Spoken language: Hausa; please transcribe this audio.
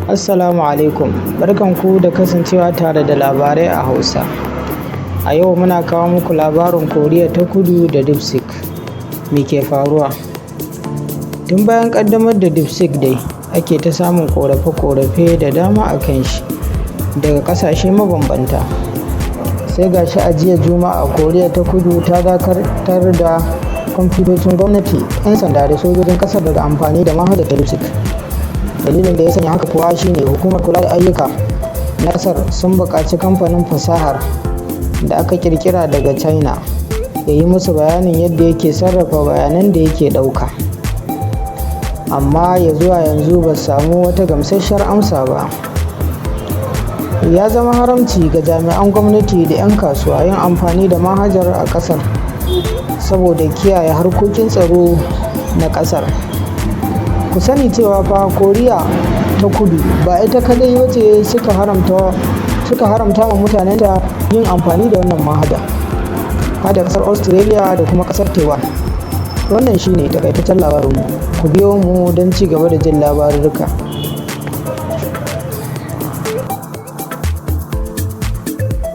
Assalamu alaikum, barkanku da kasancewa tare da Labarai a Hausa. A yau muna kawo muku labarin Koriya ta Kudu da DeepSeek. Me ke faruwa? Tun bayan ƙaddamar da DeepSeek dai ake ta samun ƙorafe-ƙorafe da dama a kan shi daga ƙasashe mabambanta. Sai ga shi a jiya Juma'a, Koriya ta Kudu ta dakatar da kwamfutocin gwamnati, 'yan sanda da sojojin ƙasar daga amfani da manhajar ta DeepSeek. Dalilin da ya sanya haka kuwa shine hukumar kula da ayyuka na kasar sun buƙaci kamfanin fasahar da aka kirkira daga China ya yi musu bayanin yadda yake sarrafa bayanan da yake ɗauka. Amma ya zuwa yanzu ba su samu wata gamsasshiyar amsa ba. Ya zama haramci ga jami'an gwamnati da 'yan kasuwa yin amfani da manhajar a ƙasar saboda kiyaye harkokin tsaro na ƙasar. Ku sani cewa fa Koriya ta Kudu ba ita kadai bace suka haramta wa mutanenta yin amfani da wannan manhaja, har da kasar Australia da kuma kasar Taiwan. Wannan shine takaitaccen labarinmu. Ku biyo mu don ci gaba da jin labarurruka.